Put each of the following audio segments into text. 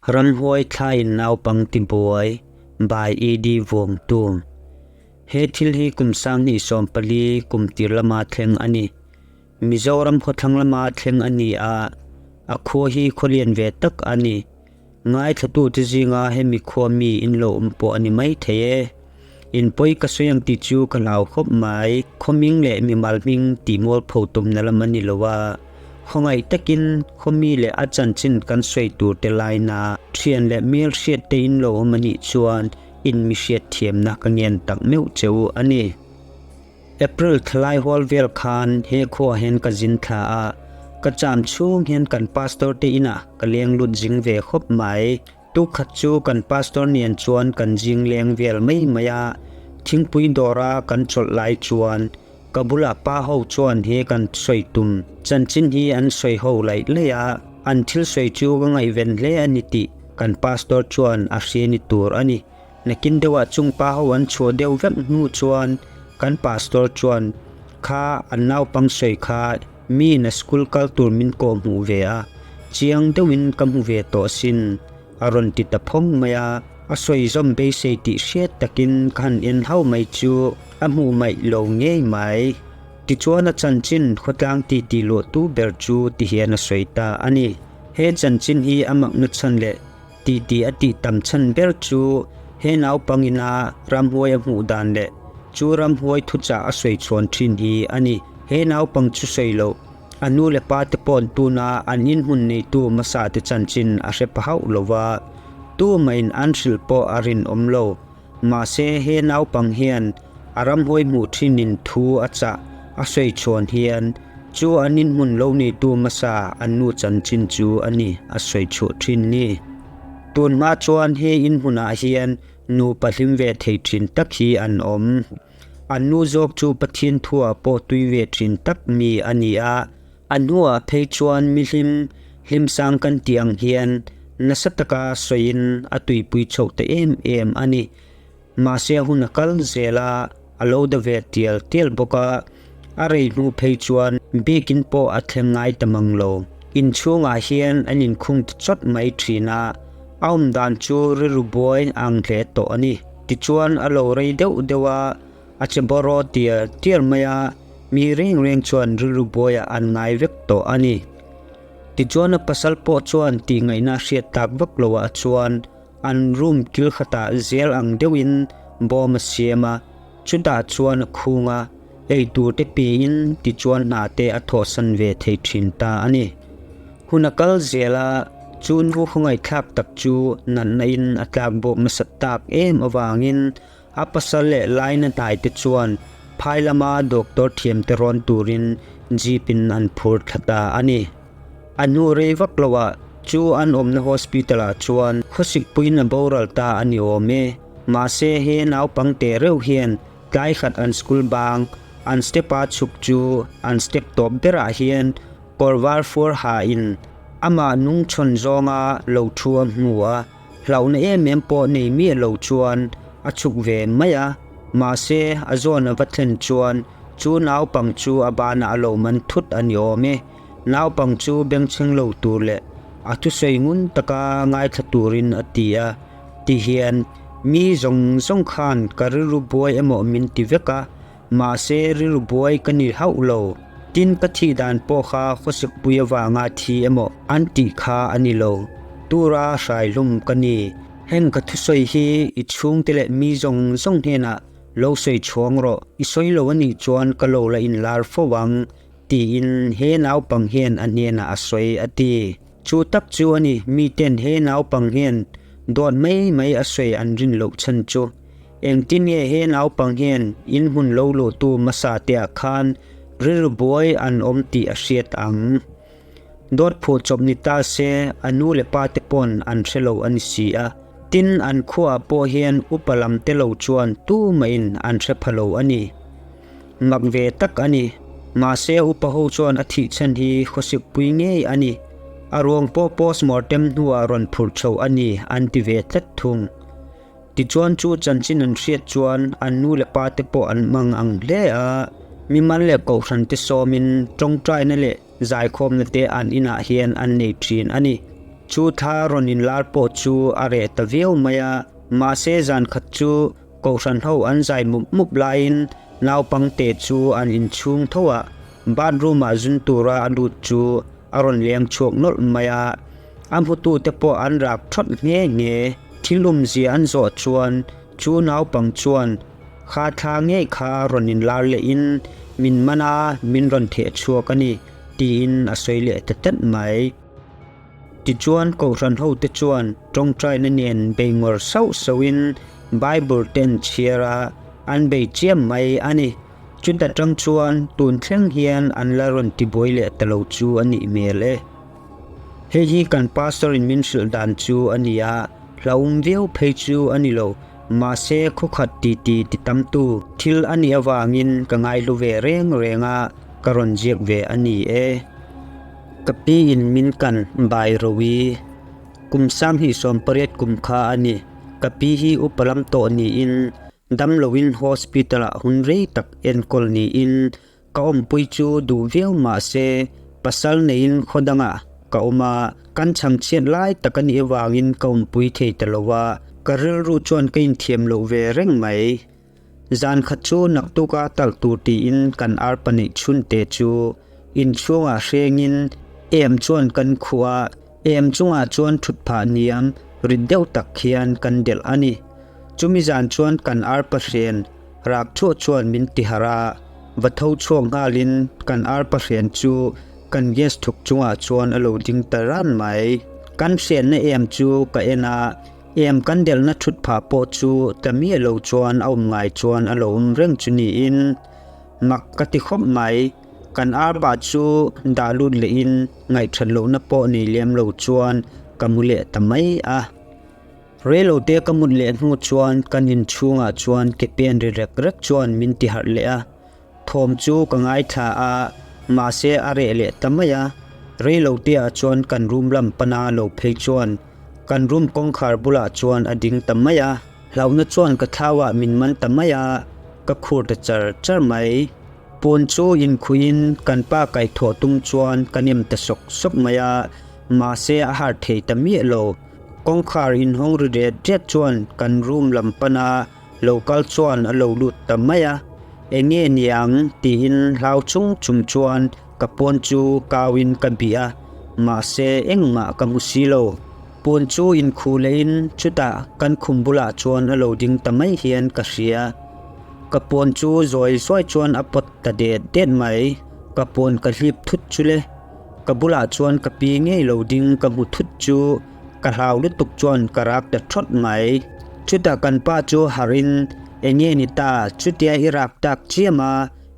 Ramhuai thlaiin naupang tibuai by ED Vuangtu. He thil hi kum 2014 kum tir lama thleng a ni. Mizoram khawthlang lama thleng a ni a, a khua hi khawlian ve tak a ni. Ngaithlatute zinga hemi khua mi in lo awm pawh a ni mai thei e. In pawi ka sawi ang tih chu ka hlau khawp mai. Khawming leh mimal hming tih mualpho tumna lam a ni lo a. Khawngaih takin khawmi leh a chanchin kan sawi tur te laina thian leh hmel hriat te in lo awm a nih chuan in mi hriat thiamna ka ngen tak meuh che u a ni. April thalai hual vel khan he khuaah hian ka zin thla a, ka cham chhung hian kan pastor te inah ka leng lut zing ve khawp mai. Tukhat chu kan pastor nen chuan kan zing leng vel mai mai a, thingpui dawra kan chawlh lai chuan ka bulah pa ho chuan he kan sawi tum chanchin hi an sawi ho laih laih a, an thil sawi chu ka ngaihven hle a ni tih kan pastor chuan a hria ni tur a ni. Nakin deuhah chung pa ho an chhuah deuh vek hnu chuan kan pastor chuan kha an naupang sawi kha miin a school kal tur min kawh hmuh ve a, chiang deuhin ka hmu ve tawh asin a rawn ti ta phawng mai a, a sawi zawm beisei tih hriat takin ka han en hau mai chu a hmuh maih lo ngei mai. Tichuan a chanchin khawtlang titi luahtu ber chu tihian a sawi ta a ni. He chanchin hi a makna chhan leh Titi a tih tam chhan ber chu he naupangina ramhuai a hmuh dan leh chu ramhuai thuchah a sawi chhuan thin hi a ni. He naupang chu sawi loh, a nu leh pa te paw'n tuna an inhmun neitu hmasa te chanchin a hre pha hauh lo va, tumahin an hrilh pawh a rinawm lo. Mahse he naupang hian a ramhuai hmuh thinin thu a chah a sawi chhuan hian chu an inhmun lo neitu hmasa an nu chanchin chu a ni a sawi chhuah thin ni. Tun hma chuan he inhmunah hian nupa hlim ve thei thin tak hi an awm. An nu zawk chu Pathian thuah pawh tui ve thin tak mi a ni a. A hnuah phei chuan mihlim hlimsang kan tih ang hian nasa taka sawiin a tuipui chhoh ta em em a ni. Mahse a hun a kal zel a, a lo da ve tial tial bawk a, a rei hnu phei chuan biakin pawh a thleng ngai ta mang lo. Inchhungah hian an inkhung ta chawt mai thin a, a awm dan chu rilru buai a ang hle tawh a ni. Tichuan a lo rei deuh deuh a, A che bawraw tial tial mai a, mi reng reng chuan rilru buaiah an ngai vek tawh a ni. Tichuan a pasal pawh chuan tih ngaihna a hriat tak vak loah chuan an room kil khatah zel ang deuhin bawm a siam a, chutah chuan a khung a, ei tur te piin tichuan hna te a thawhsan ve thei thin ta a ni. Hun a kal zel a, chu nu khawngaihthlak tak chu natna in a tlak bawk nasat tak em avangin A pasal leh laina hnaite chuan phai lama doctor thiamte rawn turin jeep in an phur thla ta a ni. A hnu rei vak loah chu an awmna hospital ah chuan khawsikpuiin a boral ta a ni awm e. Mahse he naupang teh reuh hian tlai khat an school bang an step a chhuk chu an step tawp berah hian kawr var fuar ha in amah nungchhawn zawnga lo thu a hmu a. Hlauhna em em pawh nei miah lo chuan a chhuk ve mai a, mahse a zawn a va thlen chuan chu naupang chu a banah a lo man thut a ni awm e. Naupang chu bengchheng lo tur leh a thusawi ngun taka ngaithla turin a ti a, tihian mi zawng zawng khan ka rilru buai emaw min ti vek a, mahse rilru buai ka ni hauh lo. Tin ka thih dan pawh kha khawsikpui avanga thi emaw an tih kha a ni lo. Tura hrai hlum ka ni. Heng ka thusawi hi i chhungte leh mi zawng zawng hnenah lo sawi chhuang rawh, i sawi lo a nih chuan ka lo la inlar fo ang, tiin he naupang hian a hnenah a sawi a ti. Chu tak chu a ni, miten he naupang hian dawt mai mai a sawi an rin loh chhan chu. Engtin nge he naupang hian in hmun lo luhtu hmasa te ah khan rilru buai an awm tih a hriat ang? Dawt phuh chawp ni ta se a nu leh pa te pawn an hre lo a ni si a. Tin, an khuaah pawh hian upa lam te lo chuan tumahin an hre pha lo a ni. Mak ve tak a ni. Mahse upa ho chuan a thih chhan hi khawsikpui ngei a ni. A ruang pawh postmortem hnuah rawn phurh chho a ni an ti ve tlat thung. Tichuan chu chanchin an hriat chuan an nu leh pa te pawh an hmang ang hle a, mimal leh kohhran te sawmin tawngtaina leh zaikhawmna te an inah hian an nei thin a ni. Chu thla rawn inlar pawh chu a reh ta viau mai a, mahse zan khat chu Kohhran ho an zai mup mup laiin naupangte chu an inchhung tho a, bathroom ah zun tura a lut chu a rawn leng chhuak nawlh mai a, a hmutute pawh an rak thawt nghe nghe. Thil awmzia an zawh chuan chu naupang chuan kha thla ngei kha rawn inlar lehin min man a, min rawn theh chhuak a ni tiin a sawi leh ta tlat mai. Tichuan Kohhran hote chuan tawngtaina nen bei ngawr sauh sauhin Bible te an chhiar a, an bei chiam mai a ni. Chuta tang chuan tun thleng hian an la rawn tibuai leh ta lo chu a nih hmel e. Hei hi kan Pastor in min hrilh dan chu a ni a, hlauhawm viau phei chu a ni lo, mahse khawkhat titi ti tamtu thil a nih avangin ka ngaihlu ve reng reng a, ka rawn ziak ve a ni e. Ka pi in min kan bai rowi. Kum 28 kum kha a ni. Ka pi hi upa lam tawh niin damloin hospital ah hun rei tak enkawl niin ka awmpui chu duh viau mah se pasal neiin khaw dangah ka awm a, kan chhangchhiat lai tak a nih avangin ka awmpui thei ta lo a, ka rilru chuan ka inthiam loh ve reng mai. Zan khat chu naktuka talh tur tiin kan arpa neih chhunte chu inchhungah hrengin em chuan kan khuh a, em chungah chuan thut phah hniam rit deuh tak hian kan delh a ni. Chumi zan chuan kan arpa hren rak thuah chuan min ti harh a, va tho chhuak nghalin kan arpa hren chu kan gas thuk chungah chuan a lo ding ta ran mai. Kan hrenna em chu ka en a, Em kan delhna thut phah pawh chu ta miah lo chuan a awm ngai chuan a lo awm reng chu niin mak ka ti khawp mai. Kan arpa chu dah lut lehin ngaihthat lohna pawh nei lem lo chuan ka mu leh ta mai a. Reilote ka mut leh hnu chuan kan inchhungah chuan ke pen ri rek rek chuan min ti harh leh a. Thawm chu ka ngaithla a, mahse a reh leh ta mai a. Reiloteah chuan kan room lam pana lo phei chuan kan room kawngkhar bulah chuan a ding ta mai a. Hlauhna chuan ka thlauah min man ta mai a, ka khur ta char char mai. Pawn chu inkhuihin kan pa kaihthawh tum chuan ka nem ta sawk sawk mai a, mahse a harh thei ta miah lo. Kawngkhar inhawng ri ret ret chuan kan room lam pana Lo kal chuan a lo lut ta mai a, Enge niang? tiin hlau chung chung chuan ka pawn chu kauin ka bih a, mahse engmah ka hmu si lo. Pawn chu inkhuh lehin chutah kan khum bulah chuan a lo ding ta mai hian ka hria. Ka pawn chu zawi zawi chuan a pawt ta det det mai, ka pawn ka hlip thut chu le. Ka bulah chuan ka pi ngei lo ding ka hmu thut chu ka hlau lutuk chuan ka rak ta thawt mai. Chutah kan pa chu harhin enge ni ta chutia i rak tak chiam a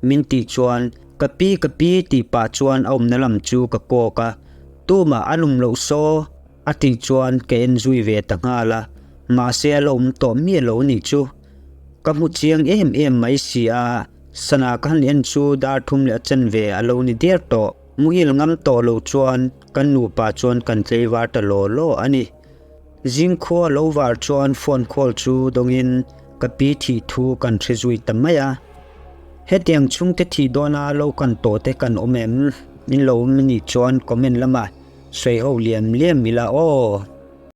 min tih chuan ka pi ka pi tih pah chuan a awmna lam chu ka kawk a, tumah a lum loh saw a tih chuan ka en zui ve ta nghal a, mahse a la awm tawh miah lo nih chu. Ka hmu chiang em em mai si a, sana ka han en chu dar thum leh a chanve a lo ni der tawh. Muhil ngam tawh lo chuan kan nupa chuan kan tlei var ta law law a ni. Zingkhua lo var chuan phone call chu dawngin ka pi thih thu kan hre zui ta mai a. Hetiang chhungte thih dawna lo kan tawh te kan awm em? Min lo awm anih chuan comment lamah sawi ho liam liam ila aw.